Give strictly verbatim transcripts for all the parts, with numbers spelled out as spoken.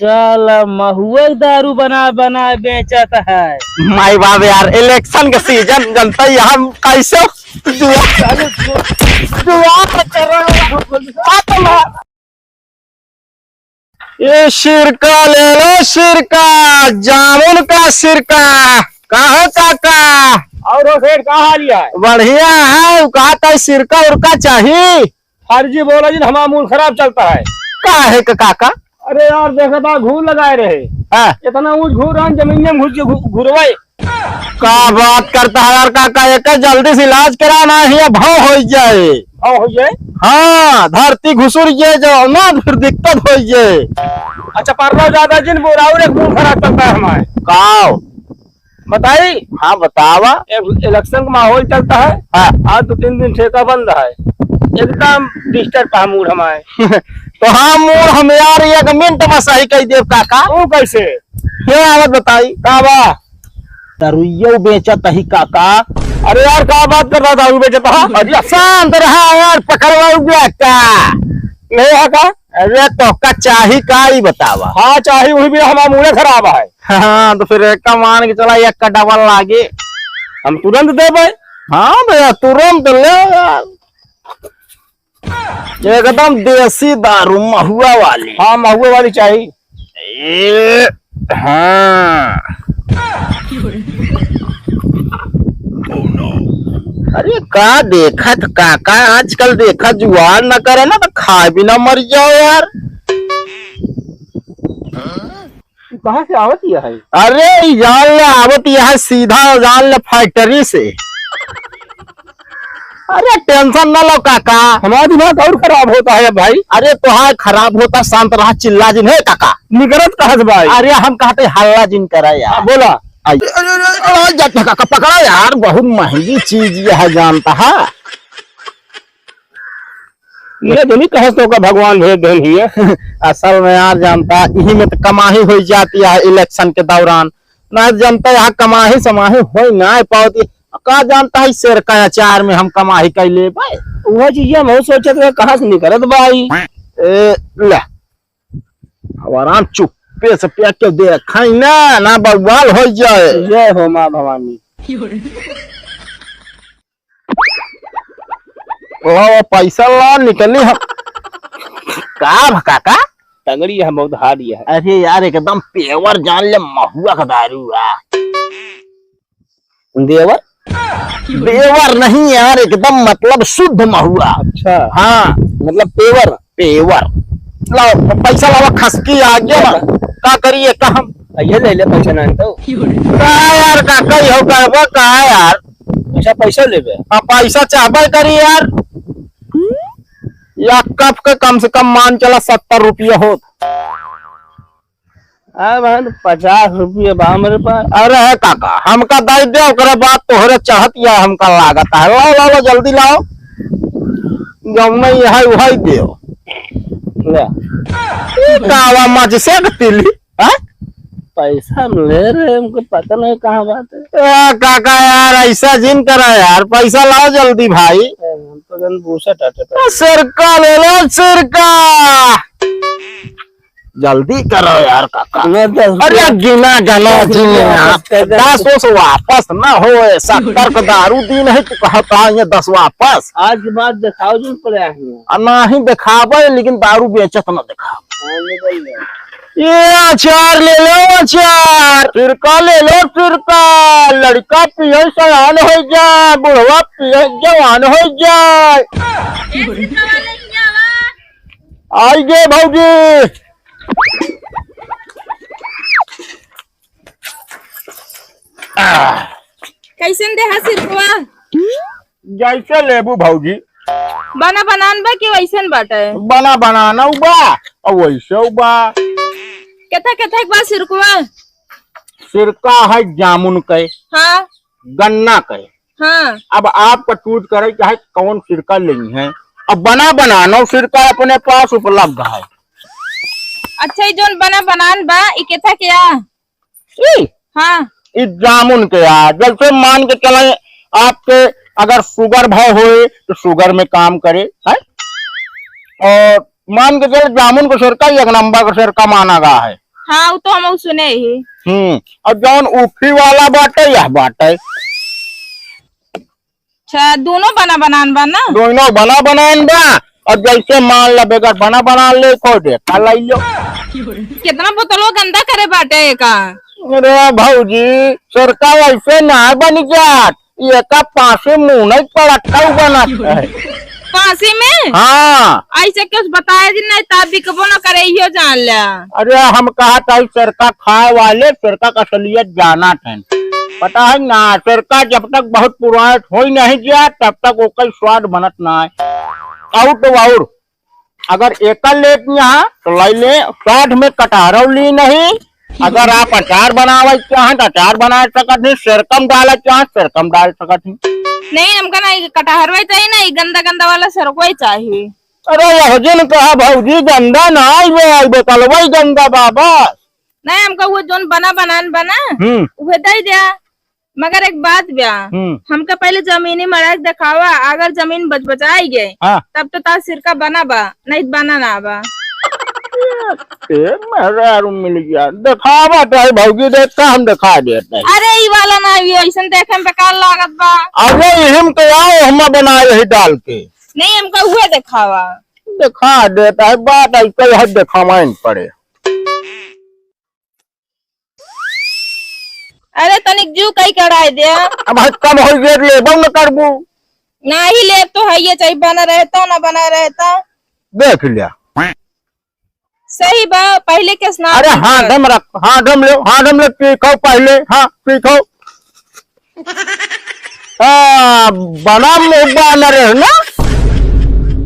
साला महुआ के दारू बना बना बेचत है। माई बाप यार, election के season जनता ही हम कैसे दुआ, दुआ तो कर रहा हूँ। आ तो मार। ए सिरका ले लो सिरका, जामुन का सिरका। का हो काका? और हो सेठ, का हाल है? बढ़िया है। उ कहा था सिरका उरका चाही? फर्जी बोला जिन, हमारा मूड खराब चलता है। का है का काका? अरे यार, देखा था घूर लगाए रहे। हाँ। इतना ऊंच घूर रहा, जमीन में घुस के घु-, घुरवाए। का बात करता है यार काका, एक जल्दी से इलाज कराना है, भव हो जाए। भव हो जाए? हाँ, धरती घुसुर जाए जो ना, फिर दिक्कत हो जाए। अच्छा, पर लो ज्यादा जिन बोला, और एक मूड खराब चलता है हमारे। काव? बताई? हाँ, बतावा। एक election का माहौल चलता है। हाँ। आज दो तीन दिन ठेका बंद है, एकदम disturb का मूड हमारे। तो हाँ, मूड हम यार एक मिनट में सही कह देब काका। वो कैसे? ये आवत बताई। का बा? दारुइयो बेचत ही काका। अरे यार, का बात कर रहा, दारू बेचत हा? अरे शांत रहा यार, पकड़वा गया का? नहीं है का? अरे तोहका चाही का, ई बतावा। हाँ, चाही, वही भी हमारा मूड खराब है। हाँ, तो फिर एक का मान के चला, एक का double लागे। हम तुरंत देबे। हाँ भैया, तुरंत ले यार। एकदम देसी दारू, महुआ वाली। हाँ, महुआ वाली चाही। ए, हाँ। अरे का देखत काका, आजकल देखा जुआर न करे ना तो खाए बिना मर जाओ यार। तू कहाँ से आवत यह है? अरे ई जान ले आवत यह है, सीधा जान ले factory से। अरे tension ना लो काका। हमारा दिमाग और खराब होता है अब भाई। अरे तोहार खराब होता, शांत रहा, चिल्ला जिन है काका। निकरत कहाँ से भाई? अरे हम कहते हल्ला जिन करा यार। हाँ, बोला। आई। अरे, अरे, अरे, अरे, जा काका, पकड़ा यार, बहुत महंगी चीज यह है, जानता है। ये तो नहीं कहे तो का भगवान भेज देन ही है। असल में यार जानता, यही में तो कमाही हो जाती है election के दौरान। ना जनता यहाँ कमाही समाही होई ना पावती। का जानता है शेर का अचार में हम कमाही कर ले भाई। वो चीज हम सोचत रहे कहाँ से निकलत भाई। ए, ले। अब आराम चुप्पे से पिया के दे खाई ना, ना बवाल हो जाए। जय हो माँ भवानी। ला, पैसा ला, निकली हम। का भा काका? तगड़ी है, बहुत hard है। अरे यार, एकदम pure जान ले, महुआ का दारू है। देवर? देवर नहीं यार, एकदम मतलब शुद्ध महुआ। अच्छा। हाँ। मतलब pure? Pure। लाओ, पैसा लावा, खसकी आ गया। का करिए, का हम? ये ले ले, पैसा ना तो। का यार, काका, यो करबा का यार? अच्छा, पैसा लेबे? हाँ, पैसा चाहबे करी यार। या कप के कम से कम मान चला सत्तर रुपया होत। अरे बहन, पचास रुपया बा मेरे पास। अरे है काका, हमका दे दे, ओकरे बाद तोहरे चढ़त या हमका लागत है। लाओ, लाओ, लाओ, जल्दी लाओ। जौन नहीं है, वही देव। ले। ई कावा मजसे के तिली, हैं? पैसा हम ले रहे, हमको पता नहीं कहाँ बात है। ए, काका यार, ऐसा जिन करा यार, पैसा लाओ जल्दी भाई। ए, हम तो जन भूसा टाटे ए, सिरका ले लो, सिरका। जल्दी करो यार काका। लो दस अरे रुपया। गिना गलो दस रुपया जिन वापस कर दे। दस ओस वापस ना होए, सत्तर का दारू दीन है, तू कहता है ये दस वापस। आज के बाद दिखाओ जो पड़े हैं। आ, नाही दिखावे, लेकिन दारू बेचत ना दिखावे। हाँ, ले भाई। ये अचार ले लो, अचार। सिरका ले लो, सिरका। लड़का पिए सयान हो जाए, बुढ़वा पिए जवान हो जाए। ए, सिरका वाले, हियाँ आवा। आई गे भौजी। आह। कैसन देहा सिरकवा? जैसे लेबू भौजी। बना बनान बा कि वैसन बाटे? बना बनाना बा, और वैसे बा। केथा केथा के बा सिरकवा? सिरका है जामुन के, हाँ। गन्ना के। हाँ। अब आपका choose करे चाहे कौन सिरका लेनी है। अब बना बनाना सिरका अपने पास उपलब्ध है। अच्छा, ये जोन बना बनान बा, ई केथा के आ? ई? हाँ। ई जामुन के आ। जैसे मान के चले, आपके अगर sugar भय होए, तो sugar में काम करे, है? और मान के चले, जामुन को सिरका एक number का सिरका माना गया है। हाँ, उ तो हम सुने ही। हम्म, और जौन ऊखी वाला बाटे, यह बाटे। अच्छा, दोनों बना बनान बा ना? दोनों बना बनान बा। और जैसे मान ला, बेगर बना बनान ले, खो दे, का लाई लो। कितना बोतलो गंदा करे बाटे एका। अरे भौजी, सरका वैसे ना बन जात, ये का पासे मुंह नहीं पड़त, कऊ बनत है। पासे में? हाँ। ऐसे कुछ बताए दिन नहीं, ता बिकबो न करे, इहो जान ला। अरे हम कहा था, सरका खाए वाले, सरका का असलियत जाना था। पता है ना, सरका जब तक बहुत पुरान होई नहीं गया, तब तक ओकर स्वाद बनत ना है। और तो और, अगर एकल लेत यहाँ तो लाई ले, साथ में कटहरौ ली नहीं। अगर आप अचार बनावे चाहें तो अचार बना सकत ही, सिरकम डाले चाहें सिरकम डाल सकत ही। नहीं, हमका ना ये कटहरवा चाहिए, ना ये गंदा गंदा वाला सरकवा चाहिए। अरे यह जिन कहा भौजी, गंदा ना आई बे, आई बे, कलवा ही गंदा बा बस। नहीं, हमका वो जोन बना बनान बना, हम्म। उहे दे दिया। मगर एक बात बा, हम्म। हमका पहले जमीनी मड़ा के देखावा, अगर जमीन बच बचाई गए, हाँ। तब तो तार सिरका बना बा, नहीं तो बना ना बा। ए, मेहरारू मिल गया, देखावा तो है भौजी, देख का हम देखा देते हैं। अरे, ई वाला ना, ये ऐसन देखे में बेकार लागत बा। अरे, इहिम के आओ, हम बनाए यही डाल के। नहीं, हमका उहे देखावा। देखा देता है, बात ऐसे है, देखावा इन पड़े। अरे तनिक जू कई कढ़ाई दे। अब भाई कम हो गए, लेबो न करबू। नाही ले तो है, ये चाहे बना रहता ना बना रहता। देख लिया। सही बा, पहले के स्नान अरे कर। हाथ हम रख, हाथ हम ले, हाथ हम ले, पी खाओ पहले, हाँ, पी खाओ। हाँ, बना मुंह बना रहे ना।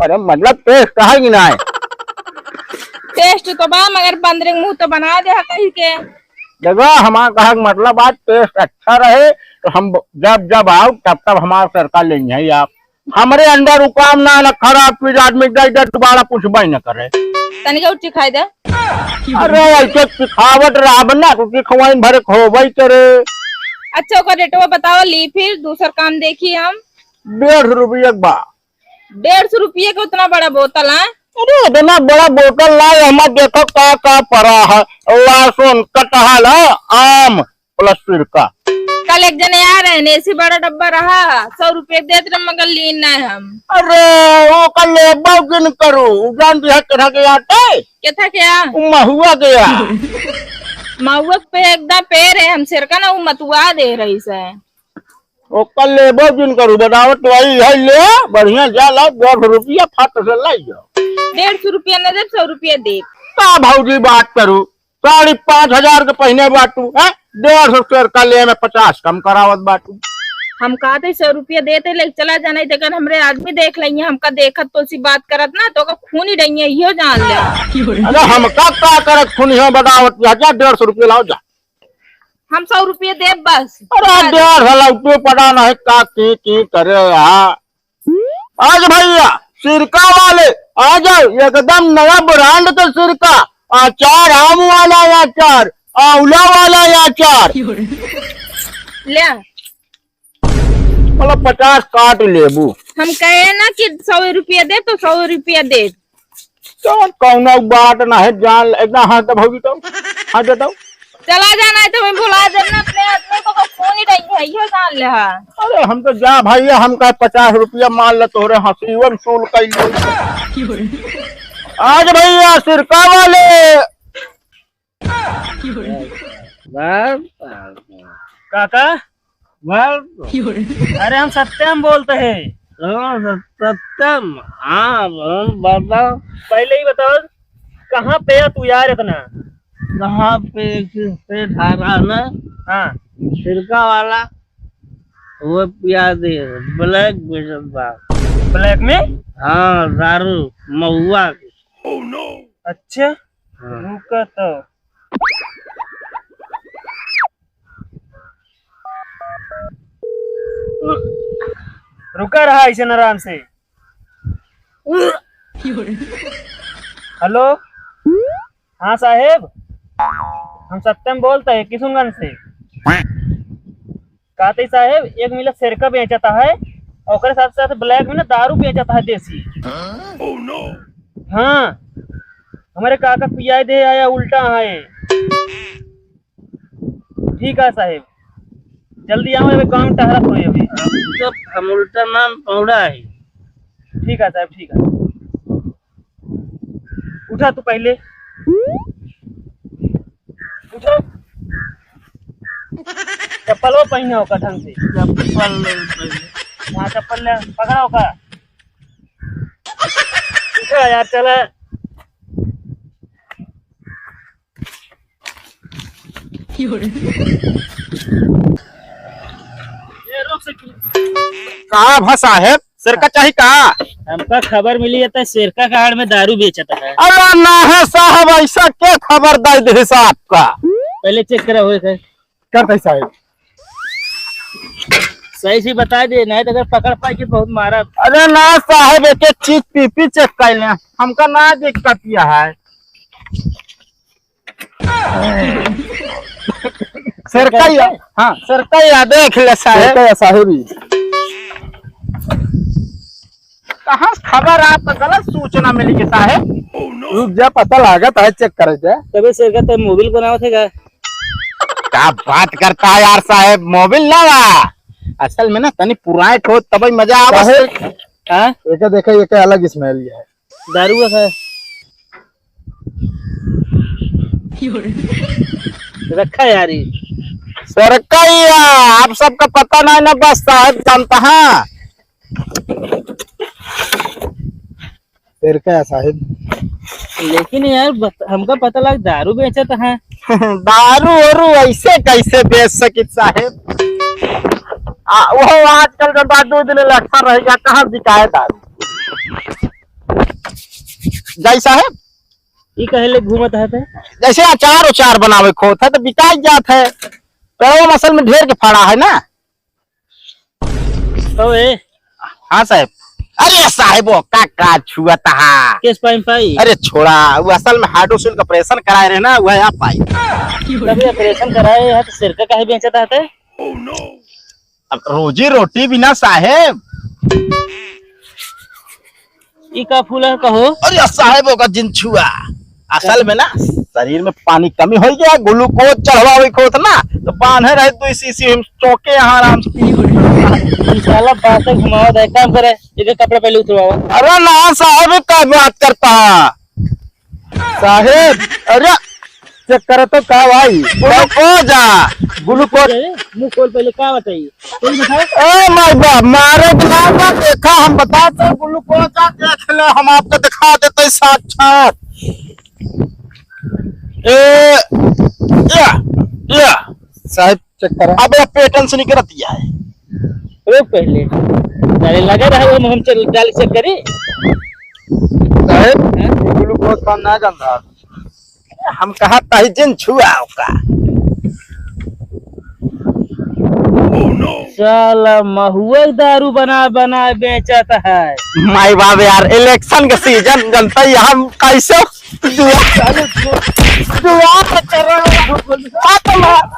अरे मतलब टेस्ट है कि ना है? टेस्ट तो बा, मगर बंदरे के मुंह तो बना दे है कहीं के। देखो, हमार कहा के मतलब आज टेस्ट अच्छा रहे, तो हम जब जब आओ, तब तब हमार सरकार लेंगे ही आप। हमरे अंदर उ काम ना है, ना खराब चीज आदमी दे दे, दोबारा पूछबे न करे। तनिका उठी खाई दे। अरे, ऐसे सिखावट रहब ना, तो सिखवाइन भरे खोबई करे। अच्छा, ओकर रेटवा बतावा, ली फिर दूसर काम देखी हम। डेढ़ सौ रुपया के बा। डेढ़ सौ रुपया के उतना बड़ा बोतल है? अरे, इतना बड़ा बोतल ना, हमार देखो का का पड़ा है, लहसुन, कटहल है, आम, प्लस सिरका। कल एक जने आ रहे हैं, ऐसे बड़ा डब्बा रहा, सौ रुपये देत रहे, मगर लीन ना हम। अरे, वो कल लेबो जिन करू, उ जान दिया केथा के आटे? केथा के आ? उ महुआ के आ। महुआ पे एकदम पेड़ है, हम सिरका ना उ मतुआ दे रही से। ओकर लेबो जिन करू, बनावत वही है, ले, बढ़िया जा ला, डेढ़ सौ रुपया फट से ले जाओ। डेढ़ सौ रुपया न देब, सौ रुपया देब। का भौजी बात करू, साढ़े पाँच हजार के पहिने बाटू, हैं? डेढ़ सौ शेर का ले में पचास कम करावत बाटू। हम कहते सौ रुपया देते, लेके चला जाना, देखन हमरे आदमी देख लेंगे, हमका देखत तो सी बात करत ना, तो ओकर खून ही डइये, इहो जान ले। अरे हमका का करत खून ही बतावत, जा, जा, डेढ़ सौ रुपया लाओ, जा। हम सौ रुपया देब बस। अरे डेढ़ सौ लाओ, तू पता नहीं का की, की करे यार। आज भैया सिरका वाले आ जाओ, एकदम नया ब्रांड के सिरका, अचार आम वाला अचार, आंवला वाला अचार। ले। मतलब पचास काट लेबू। हम कहे ना कि सौ रुपया दे तो सौ रुपया दे। तो कौनो बात ना है, जान ले, इतना हाथ दबाओगी तो, हाथ दे दो। चला जाना है तो मैं भुला देना अपने हाथ में, तो फोन ही नहीं है, यो जान ले हा। अरे हम तो जा भैया, हम कहे पचास रुपया मान ले, तोहरे हंसी में चूल कर लो। आज भैया सिरका वाले। काका, अरे हम सत्यम बोलते हैं। हाँ, सत-, सत्यम, हाँ, हम बताओ। पहले ही बताओ, कहाँ पे है तू यार इतना? कहाँ पे, किस पे ठहरा ना? हाँ। सिरका वाला, वो पिया दे, ब्लैक बेचत बा। ब्लैक में? हाँ, दारू, महुआ के। अच्छा, हाँ। रुका तो। रुका रहा ऐसे आराम से। हेलो, हाँ साहेब, हम सत्यम बोलते हैं किशुनगंज से। कहते साहेब, एक मिला सिरका बेचता है, ओकरे साथ साथ ब्लैक में ना दारू बेचता है देसी। हाँ, हमारे काका पियाई दे आया उल्टा है। ठीक है साहेब, जल्दी आवा, एबे गाँव टहरत होई अभी। हम तो, हम उल्टा नाम पौड़ा है। ठीक है साहेब, ठीक है। उठा तू पहिले। उठा। चप्पलो पहिने ओकर ढंग से। चप्पल ले पहिले। हाँ, चप्पल ले, पकड़ा ओकर। उठा यार, चला। का भा साहेब, सिरका चाही का? हमका खबर मिली है, त सिरका का आड़ में दारू बेचत है। अरे ना है साहब, ऐसा के खबर दे दे आपका? पहिले चेक करा होए के। करते साहेब। सही से बता दे, नहीं तो अगर पकड़ पाई कि बहुत मारा। अरे ना साहेब, एक एक चीज पी पी चेक कर ले, हमका ना दिक्कत यह है। सरका या, हाँ। सरका या देख ले साहेब। सरका या साहेब ही। कहाँ से खबर आपका गलत सूचना मिली के साहेब? रुक जा, पता लागत है, चेक करे जा। तबे सरका ते मोबिल बनावत है का? का बात करता है यार साहेब, मोबिल ना बा। असल में ना तनी पुराइट हो तबे मजा आवा। साहेब, हाँ? एका देखा, एका अलग स्मेल है। दारू का है। रखा यार ई। सरका ही है, आप सबका पता नहीं ना, बस साहेब जानता है। सरका है साहेब। लेकिन यार बत-, हमका पता लग दारू बेचत है। दारू ओरू ऐसे कैसे बेच सकित साहेब? आ, वो आजकल का बाद दो दिन लट्ठा रहेगा, कहाँ बिकाए दारू? जाई साहेब? ई कहे ले घूमत है ते? जैसे अचार उचार बनावे खोत है तो बिकाई जात है। पेड़वा असल में ढेर के फड़ा है ना। ओ ए। हाँ साहेब। अरे साहेब, वो का, का छुअत हा? केस पाई पाई? अरे छोड़ा, वो असल में हाइड्रोसिल का ऑपरेशन कराए रहे ना, वह आप पाई। तभी ऑपरेशन कराए है तो सिरका काहे बेचत है ते? अब रोजी रोटी बिना साहेब। ई का फूल है कहो? अरे साहेब, ओका जिन छुआ। असल में ना शरीर में पानी कमी हो गया, ग्लूकोज चढ़वावे के होत ना, तो बांधे रहे दो सीसी हम चौके यहाँ आराम से पी। ई साला बातें घुमावा दे, काम करे, एक कपड़ा पहले उतरवावा। अरे ना साहेब, का बात करता है? साहेब, अरे, चेक करे तो का भाई? ग्लूकोज आ। ग्लूकोज। अरे, मुंह खोल पहले, का बताइए? तू बता। ए माय बाप, मारे के नाम ना देखा, हम बता तो ग्लूकोज आ, देख ले, हम आपको दिखा देते साक्षात। ए, या, या। साहेब, चेक करा। अबे पेटन से निकलत है। रुक पहले। अरे लगे रहे, हम, हम चल, डाल चेक करी। साहेब, हाँ? ग्लूकोज कम ना जानता। हम कहा ताही जिन छुआ ओका। साला महुआ दारू बना बना बेचत है। माई बाप यार, इलेक्शन के सीजन जनता ही हम कैसे दुआ, दुआ पे चढ़ रहे हैं।